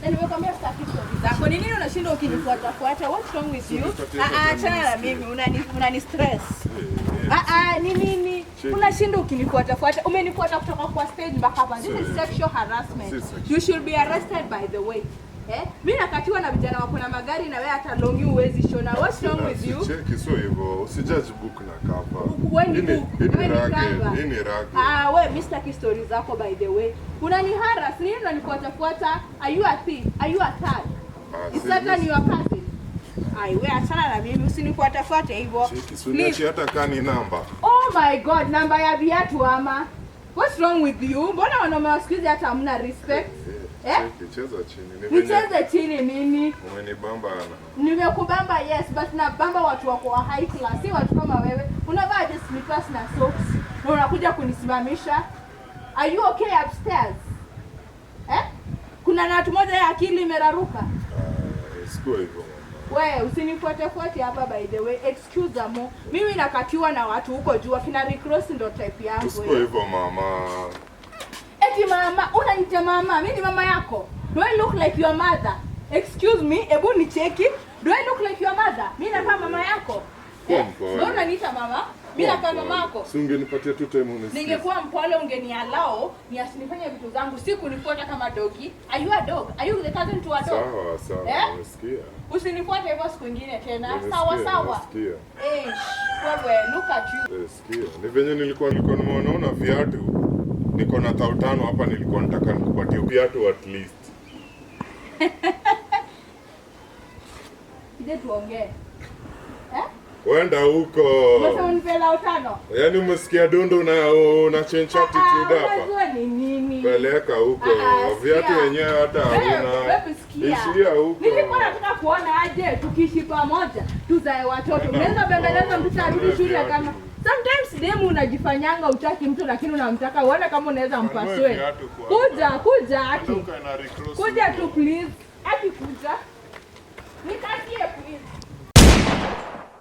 Na nimekwambia sitaki story zako. Ni nini unashinda ukinifuata fuata? What's wrong with you? Unipatie Ah ah, hata achana na nisikie. mimi. Unani stress. Eh, Ah ah, ni nini? Cheki. Unashinda ukinifuata fuata. Umenifuata kutoka kwa stage mpaka hapa. This is Si. sexual harassment. Si sexual. You should be arrested, by the way. Eh? Mimi nakatiwa na vijana wako na magari na wewe hata longi huwezi shona. What's wrong with you? Cheki, sio hivyo. Usijudge book na cover. Wewe ni Hii book, hii ni wewe ni rugged, cover. hii ni rugged. Ah, we mimi sitaki story zako, by the way. Unaniharass, nini unanifuata fuata? Are you a thief? Are you a thug? Ah, Is si- Satan your cousin? Ai, we achana na mimi, usinifuata fuate hivyo. Cheki, si uniachie hata kani namba. Oh my God, namba ya viatu ama? What's wrong with you? Mbona wanaume wa siku hizi hata hamna respect? Eh? Cheki, cheza chini. Ni venye Nicheze chini nini? umenibamba na Nimekubamba, yes, but nabamba watu wako wa high class, si watu kama wewe. Unavaa je slippers na socks na unakuja kunisimamisha? Are you okay upstairs? Eh? Kuna na watu moja ya akili imeraruka. Ah, sikuwa hivyo, mama. We, usinifuate fuate hapa, by the way. Excuse amo. Mimi nakatiwa na watu huko juu, akina Rick Ross ndo type yangu. Usikuwa hivyo, mama. Eti mama, unaniita mama? Mimi ni mama yako? Do I look like your mother? Excuse me, ebu nicheki. Do I look like your mother? Mimi nakaa mama yako? Kuwa Eh? mpole. Mbona unaniita mama? Mimi nakaa mama yako? Si ungenipatia tu time unisikize. Ningekuwa mpole ungeniallow ni asinifanye vitu zangu, si kunifuata kama dogi. Are you a dog? Are you the cousin to a dog? Sawa, sawa, Eh? nimesikia. Usinifuate hivyo siku ingine tena. Nimesikia, Sawa sawa. nimesikia. Eh, wewe, look at you. Eh, sikia. Ni venye nilikuwa nimeona viatu. Niko na 5,000 hapa, nilikuwa nataka nikupatie viatu at least. Kije tuongee. Eh? Wenda huko. Umesema unipe elfu tano? Yaani umesikia dundo na una change attitude Ah, hapa. unajua ni nini? Peleka huko. Ah, Viatu sikia. wenyewe hata Wewe, hauna. wewe sikia. Ishia huko. Nilikuwa nataka kuona aje tukiishi pamoja tuzae watoto. Enda Unaweza huko. bembeleza mtoto arudi Kanunue shule viatu. kama sometimes demu unajifanyanga utaki mtu lakini unamtaka uone kama unaweza Kanunue mpasue. viatu kwanza. Kuja, kuja Enda aki. ukae na Rick Ross Kuja huko. tu, please. Aki kuja. Nikatie, please.